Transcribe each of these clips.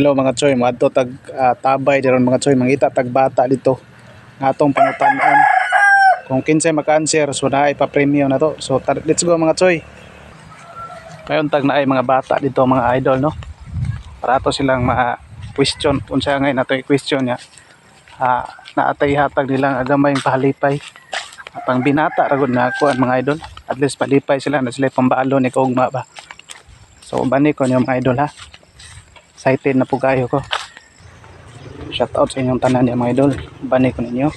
Hello, mga choy, moadto tag tabay diron, mga choy, mangita tag bata dito nga atong pangutan-on. Kung kinsay maka-answer, so naay pa premyo na to. So let's go, mga choy. Kayon tag naay mga bata dito, mga idol, no. Para ato silang ma-question unsa ngay nato i-question niya. Naatay hatag nilang agamayng pahalipay. Pang binata ra gud na kuan, mga idol. At least palipay sila na sila pambalon ni kaugma ba. So bani ko niyo, mga idol, ha. Excited na po kayo ko. Shout out sa inyong tanan niya, mga idol. Bani ko ninyo.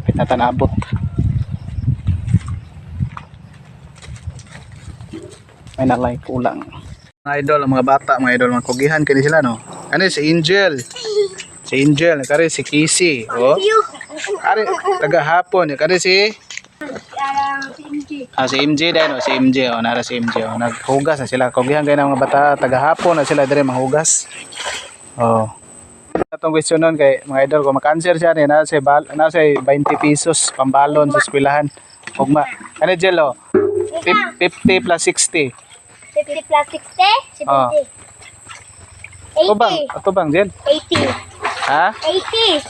Pinatanabot. May nalay kulang. Mga idol, ang mga bata, mga idol, mga kugihan kini sila, no? Kani si Angel. Si Angel, kari si Casey. Oh. Kari, taga hapon. Kari si Ah, si MJ dahil, no? Si MJ, oh, nara si MJ, oh. Naghugas na sila. Kugihan kayo ng mga bata, taga hapon na sila dire manghugas. Oh. Atong question nun kay mga idol, kung maka-answer siya ni nasa 20 pesos pambalon sa eskwelahan. Ugma. Ano, Jel, oh? 50 plus 60. 50 plus 60? 70. Ah. 80. Ato bang? Ato bang, Jel? 80. Ha?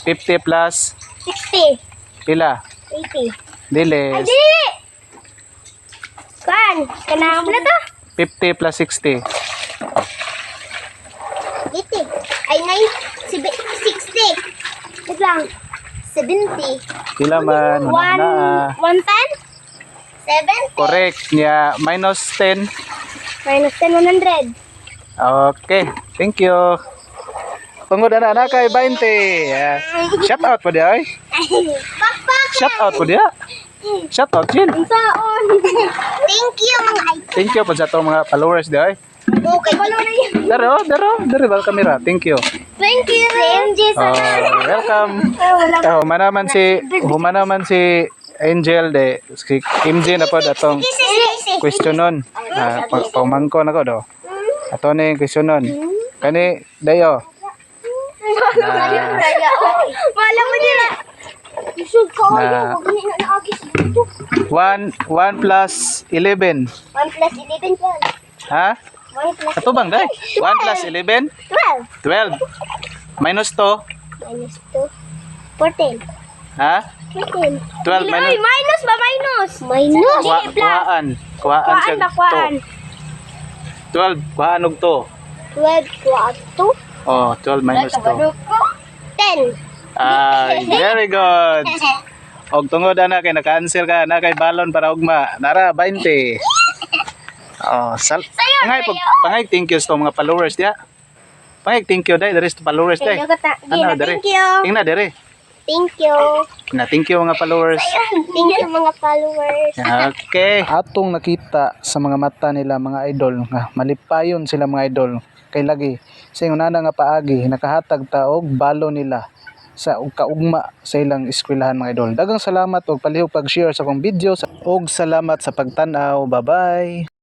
80. 50 plus 60. pila? 80. Dili. Ay, dili! Kan, kanang na to? 50 plus 60. 80. Ay, 9, 60. Wait lang. 70. Pila man? Wala na. 110? 70. Correct niya. Minus 10. Minus 10, 100. Okay. Thank you. Tungod ana na kay 20. Yeah. Shout out po diya, oy. Pakpak! Shout out po diya. Shout out, Jin. Unsaon? Thank you, mga idol. Thank you po sa atong mga followers diya, oy. Okay. Wala na yun. Dere, oh, dere, dere ba camera. Thank you. Thank you. MJ Oh, welcome. Wala. Oh, humanaman si Angel de si MJ na po atong question nun. Ah, pagpamangko na ko do. Ato ni question nun. Kani dayo. Na, Wala mo nila. Isog ka Na- wag na naagis dito. 1 1 plus 11. 1 plus 11, 12. Ha? 1 plus Ato bang day? 1 plus 11? 12. 12. Minus 2. Minus 2. 14. Ha? 14. 12 minus Ay, minus ba? Minus? Minus. Dili, plus. Kuhaan. Kuhaan Kuhaan siya. ba? Kuhaan. 12. Kuhaan og 2. 12, kuhaan 2. Oh, 12 minus 2. 10. Ay, very good. Og tungod ana kay naka-answer ka na kay balon para ugma. Nara 20. Oh, sal pangay pag pangay thank you sa mga followers diya. Pangay thank you dai, dere sa followers dai. Thank you, Ano, dere? thank you. Tingna dere. Thank you. Na thank you, mga followers. Thank you, mga followers. Okay. Atong nakita sa mga mata nila, mga idol, nga malipayon sila, mga idol, kay lagi sa ingon ana nga paagi nakahatag ta og balo nila sa og kaugma sa ilang eskwelahan, mga idol. Daghang salamat og palihog pag-share sa akong video og salamat sa pagtan-aw. Bye-bye.